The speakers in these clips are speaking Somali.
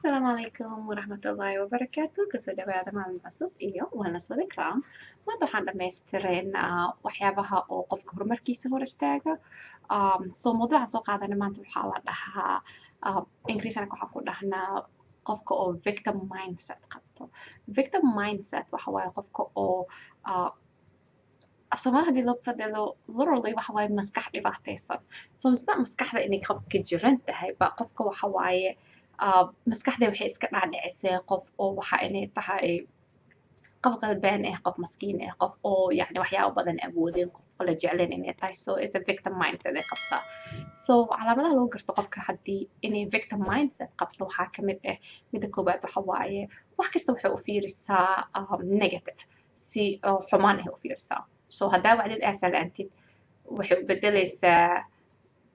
Asalaamu calaykum waraxmatullaahi wabarakaatu. Kusoo dhawaada maalin cusub iyo Wellness with Ikram. Maanta waxaan dhammaystireynaa waxyaabaha oo qofka horumarkiisa hor istaaga. So mawduuca soo qaadana maanta waxaa la dhahaa, Ingiriisana waxaan ku dhahnaa qofka oo victim mindset qabto. Victim mindset waxa waaye qofka oo Soomaali haddii loo bedelo, literally waxa waaye maskax dhibaataysan. So isna maskaxda inay qofka jiran tahay ba qofka waxa waaye maskaxda waxay iska dhaadhicisay qof oo waxa inay tahay qof qalbaan ah, qof maskiin ah, qof oo yacni waxyaabo badan awoodin, qof la jecleen inay tahay. So it's a victim mindset ay qabtaa. So calaamadaha lagu garto qofka haddii inay victim mindset qabto waxaa ka mid ah, midda koowaad waxa waaye wax kasta waxay u fiirisaa negative, si oo xumaan ah u fiirisaa. So haddaa wacdid aa salaantid, waxay u bedelaysaa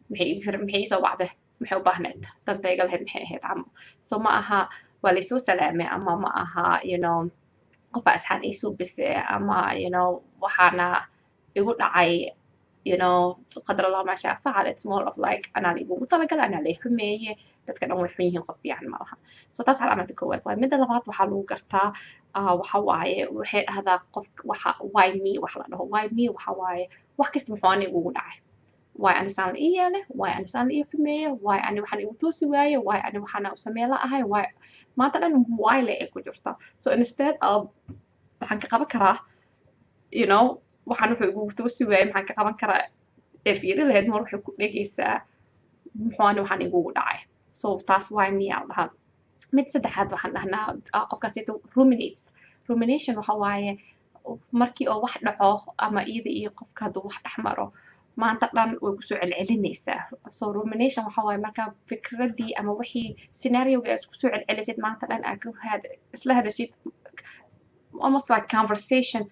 maxay iisoo wacday, maxay u baahneed, danta iga lahayd maxay ahayd camal. So ma aha waa laysoo salaamay ama ma aha qofa asxaan iisoo bise ama waxaana igu dhacay, qadar Allah maa shaa facal. It's more of like anaa la igugu talagalay, anaa lay xumeeye, dadka dhan way xun yihiin, qof fiican ma laha. So taas calaamada koowaad waaye. Midda labaad waxaa lagu gartaa waxa waaye waxay dhahdaa qof waxa "Why me?" Wax la dhaho "Why me?" Waxa waaye wax kasta muxuu ani igugu dhacay, why anisaan la ii yeelay, why anisaan la ii xumeeye, why ani waxaan igu toosi waaye, why ani waxaana u samee la ahay, why maanta dhan why le ay ku jirta. So instead of waxaan ka qaban karaa, waxaan wuxuu igugu toosi waayey maxaan ka qaban karaa ee fiiri lahayd, mar waxay ku dhegaysaa muxuu ani waxaan igugu dhacay. So taas "why me" aan dhahaa. Mid saddexaad waxaan dhahnaa qofkaasito ruminates. Rumination waxa waaye markii oo wax dhaco ama iyada iyo qofka hadduu wax dhex maro, maanta dhan way kusoo celcelinaysaa. So rumination waxa waaye marka fikradii ama wixii scenarioga aad kusoo celcelisid, maanta dhan aad ku isla hadashid, almost like conversation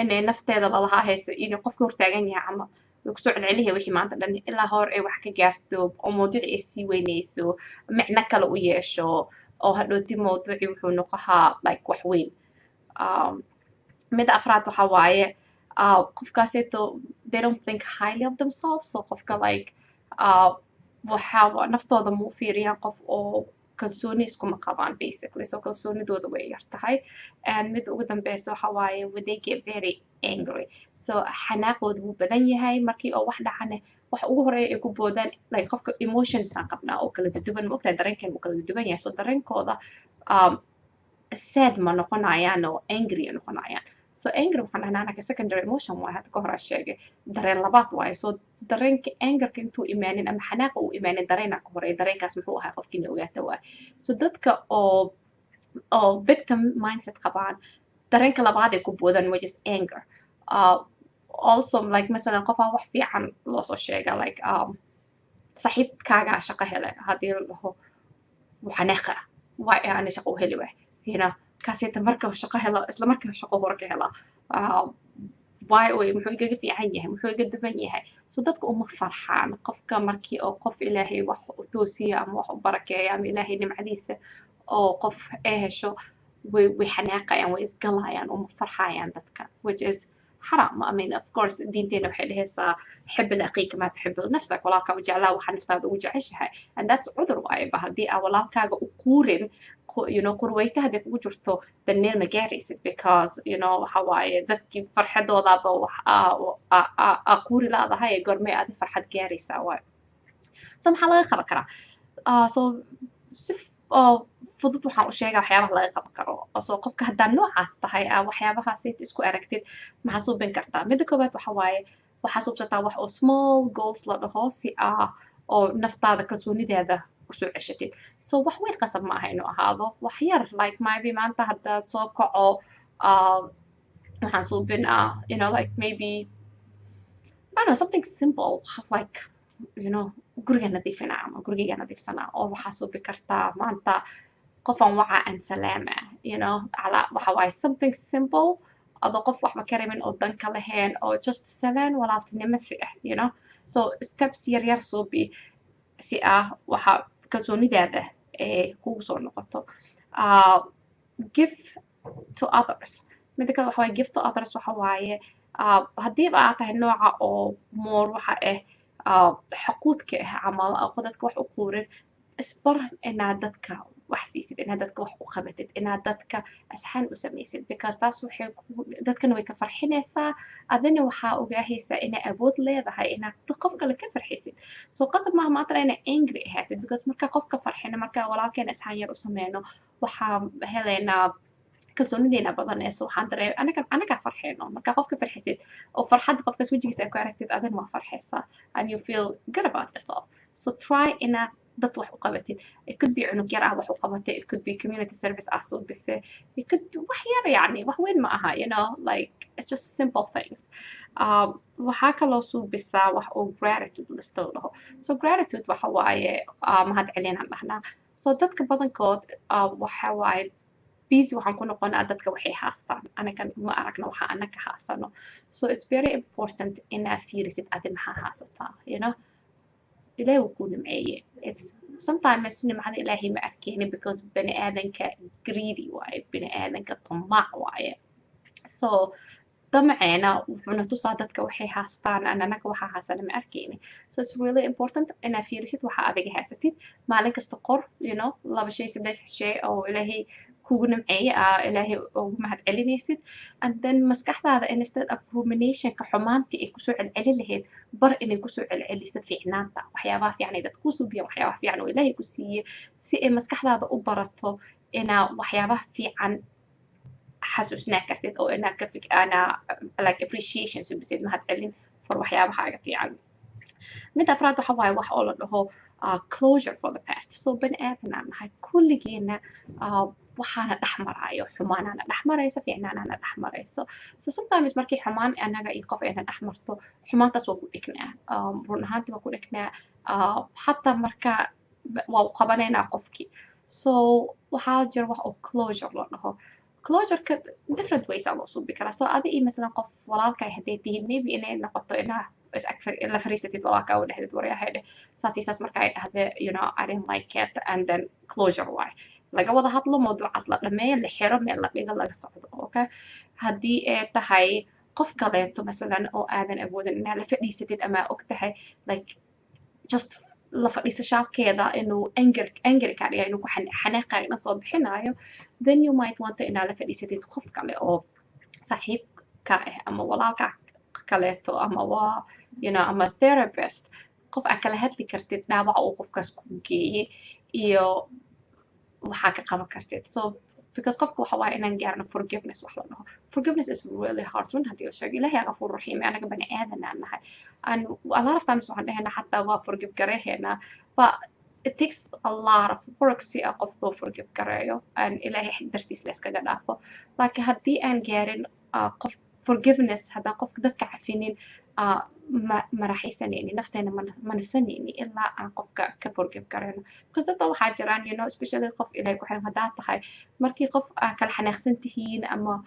inay nafteeda lalahaa haysa, inuu qofka hortaagan yahay camal. Way kusoo celcelihay wixii maanta dhan ilaa hor ay wax ka gaarto oo mawduuci ay sii weynayso, micno kale u yeesho, oo hadhooti mawduuci wuxuu noqohaa like wax weyn. Mida afraad waxa waaye qofkaaseeto they don't think highly of themselves. So qofka like waxa naftooda ma u fiiriyaan, qof oo kalsooni iskuma qabaan basically. So kalsoonidooda way yar tahay. And midda ugu dambeysa waxa waaye when they get very angry. So xanaaqooda wuu badan yahay. Markii oo wax dhacane, wax ugu horeeya ay ku boodaan, like qofka emotions aan qabnaa oo kala duduwan, ma ogtahay, dareenkan wuu kala duduwan yahay. So dareenkooda sad ma noqonayaan oo angry noqonayaan. So angry waxaan dhahnaa anaka secondary emotion waaye, hadda ka hor aan sheegay, dareen labaad waaye. So dareenka angerka intuu imaanin ama xanaaqa uu imaanin, dareenaa ka horeeya. Dareenkaas muxuu ahaa qofkiina ogaata waaye. So dadka oo victim mindset qabaan, dareenka labaad ay ku boodaan which is anger. Also like masalan qofaa wax fiican loo soo sheega, like saaxiibkaagaa shaqo hele haddii la dhaho, xanaaqa, waay ani shaqo u heli waay, kaasita marka shaqo helo, isla marka shaqo hore ka hela, why oy muxuu igaga fiican yahay, muxuu iga duban yahay? So dadka uma farxaan qofka markii oo qof Ilaahay wax u toosiya ama wax u barakeeya ama Ilaahay nimcadiisa oo qof ay hesho, way xanaaqayaan, way isgalayaan, uma farxayaan dadka, which is xaram. I mean, of course diinteena waxay dhehaysaa "حب لأخيك ما تحب لنفسك", walaalkaa u jeclaa waxaa naftaada ugu jeceshahay. And that's cudur waaye ba haddii aa walaalkaaga u quurin, qurweyta haddii kugu jirto, dan meel ma gaaraysid, because waxa waaye dadkii farxadoodaba wax aa quuri laadahay, goormay aadi farxad gaaraysaa waaye. So maxaa laga qaban karaa? So si oo fudud waxaan u sheegaa waxyaabaha laga qaban karo. So qofka haddaa noocaas tahay, aa waxyaabahaas isku aragtid, maxaa suubin kartaa? Midda koowaad waxa waaye waxaa suubsataa wax oo small goals la dhaho, si ah oo naftaada kalsoonideeda usoo ceshatid. So wax weyn qasab ma aha inuu ahaado, wax yar, like maybe maanta haddaad soo kaco, waxaan suubinaa like maybe, I don't know, something simple like guriga nadiifinaa ama gurigayga nadiifsanaa, oo waxaa suubi kartaa maanta qofaan waca aan salaama, ala waxa waaye something simple adoo qof waxba ka rabin oo dan ka lahayn, oo just salaan walaaltinimo si ah. So steps yar yar suubi si ah waxa kalsoonidaada ee kugu soo noqoto. Give to others. Mida kale waxa waaye give to others. Waxa waaye haddiiba aad tahay nooca oo more waxa ah xaquudka ah camal oo dadka wax u quurin, isbar inaad dadka Wax siisid, inaad dadka wax u qabatid, inaad dadka asxaan u samaysid, because taas waxay dadkana way ka farxinaysaa, adina waxaa ogaahaysaa inaa awood leedahay inaad qof kale ka farxisid. So qasab maaha maantana inaa angry ahaatid, because marka qofka farxina, marka walaalkeena asxaan yar u sameyno, waxaa helaynaa kalsoonideena badanayso. Waxaan daree anaga anagaa farxeyno. Marka qofka farxisid oo farxadda qofkaas wejigiisa aad ku aragtid, adina waa farxaysaa and you feel good about yourself. So try inaad dad wax u qabatid. It could be cunug yar ah wax u qabatay, it could be community service ah soo bise, it could be wax yar, yacni wax weyn ma aha, like it's just simple things. Waxaa kaloo suubisaa wax oo gratitude list la dhaho. So gratitude waxa waaye mahad celinaan dhahnaa. So dadka badankood waxa waaye busy waxaan ku noqonaa dadka waxay haastaan, anaga ma aragno waxa anaka haasano. So it's very important inaa fiirisid adi maxaa haasataa. Ilaahi wuu kuu nimceeye. It's sometimes nimcada Ilaahay ma arkeynin, because bani aadanka greedy waaye, bani aadanka tamaac waaye. So damaceena wuxuuna tusaa dadka waxay haastaan aan anaga waxaa haasana ma arkeyni. So it's really important inaa fiirisid waxa adiga haasatid. Maalin kasta qor laba shay, saddex shay oo Ilaahay kugu nimceeye, aa Ilaahay ugu mahad celinaysid. And then maskaxdaada, instead of ruminationka xumaantii ay kusoo celcelin lahayd, bar inay kusoo celceliso fiicnaanta, waxyaabaha fiican ay dadka kuu suubiyaan, waxyaabaha fiican oo Ilaahay ku siiyey, si ay maskaxdaada u barato inaa waxyaabaha fiican xasuusnaa kartid oo inaa ka fik anaa like appreciation subisid, mahad celin for waxyaabahaaga fiican. Midda afraad waxa waaye wax oo la dhaho closure for the past. So bani aadan aan nahay kulligeena, waxaana dhex maraayo xumaanaana dhex marayso, fiicnaanaana dhex marayso. So sometimes markii xumaan anaga iyo qof ayna dhex marto, xumaantaas waa ku dhegnaa, run ahaantii waa ku dhegnaa, xataa marka waa u qabanaynaa qofkii. So waxaa jira wax oo closure la dhaho. Closureka different ways aa loo suubi karaa. So adi iyo masalan qof walaalkay hadday tihiin, maybe inay noqoto inaa is ag la fariisatid walaalkaa u dhexdid, "Waryahay," dheh, "saas iyo saas marka ay dhahde, I didn't like it." And then closure waay laga wada hadlo, mawduucaas la dhameeyo, la xiro, meel la dhigo, laga socdo. Okay, haddii ay tahay qof kaleeto masalan oo aadan awoodin inaad la fadhiisatid ama og tahay like just la fadhiisashaalkeeda inuu anger kaa dhigayo, inuu ku xanaaqaaga dhan soo bixinayo, then you might want to inaad la fadhiisatid qof kale oo saaxiibka ah ama walaalka kaleeto ama waa ama therapist, qof aad kala hadli kartid dhaawaca uu qofkaas ku geeyey iyo waxaa ka qaban kartid. So because qofka waxa waaye inaan gaarno forgiveness wax la dhaho. Forgiveness is really hard, runta haddii la sheego. Ilaahay qafuur raxiim, anaga bani aadan aan nahay, and a lot of times waxaan dhehaynaa xataa waa forgive gareehaynaa, but it takes a lot of work si a qof loo forgive gareeyo and Ilaahay dartiis la iskaga dhaafo. Laakiin haddii aan gaarin qof forgiveness, haddaan qofka dadka cafinin, ma raaxaysanayni nafteena, ma nasanayni ilaa aan qofka ka forgive garayno, because dadda waxaa jiraan, especially qof Ilaahay ku xiran haddaa tahay, markii qof aa kala xanaaqsan tihiin ama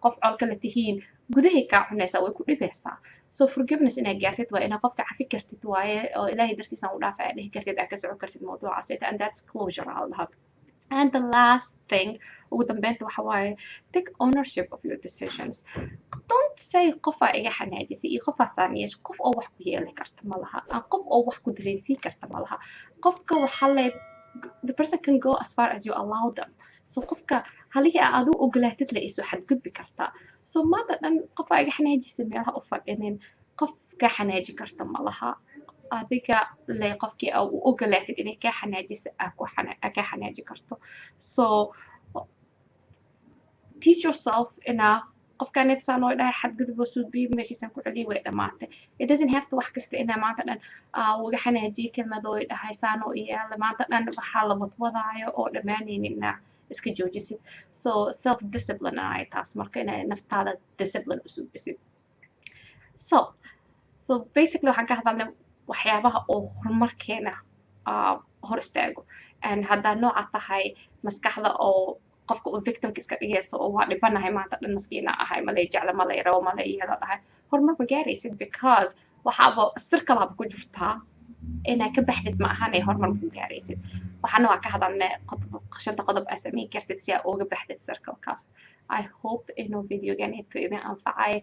qof col kala tihiin, gudahay kaa cunaysaa, way ku dhibaysaa. So forgiveness inaad gaartid waa inaad qofka cafi kartid waaye, oo Ilaahay dartiisaan u dhaafa aad dhihi kartid, aad ka socon kartid mawduucaas, and that's closure aa la dhahaa. And the last thing, ugu dambeynta, waxa waaye take ownership of your decisions. Don't say "qofaa iga xanaajisay" iyo "qofaa saaniyesh". Qof oo wax ku yeeli karta ma laha, qof oo wax ku dareensiin karta ma laha. Qofka waxa le the person can go as far as you allow them. So qofka halihii aa adigu ogolaatid la isoo xadgudbi kartaa. So maanta dhan "qofaa iga xanaajisay" meelaha u fadhinin. Qof kaa xanaaji karta ma laha. Adiga le qofkii aa u ogolaatid inay kaa xanaajiso aa kaa xanaaji karto. So teach yourself inaa qofkaan saan oo dhahay xadgudub oo suubiyo, meeshiisaan ku celiyay, way dhamaatay. It doesn't have to wax kasta inaa maanta dhan uga xanaajiyay, kelmadoo dhahay, saan oo iyaala, maanta dhan waxaa la wadwadaayo oo dhammaanaynin inaa iska joojisid. So self discipline ay taas marka inaa naftaada discipline u suubisid. So basically waxaan ka hadalnay waxyaabaha oo horumarkeena hor istaago. And haddaa nooca tahay maskaxda oo qofka uu victimka iska dhigayso oo "waa dhibanahay maanta dhan, maskiina ahay, malay jecla, malay rabo, malay yeelo" dhahay, horumar ma gaaraysid, because waxaaba sir kalaaba ku jirtaa inaa ka baxdid ma ahan ee horumar ma ku gaaraysid. Waxaana waa ka hadalnay qodob, shanta qodob aa samayn kartid si aa uga baxdid circlekaas. I hope inuu videoganeeto idin anfacay.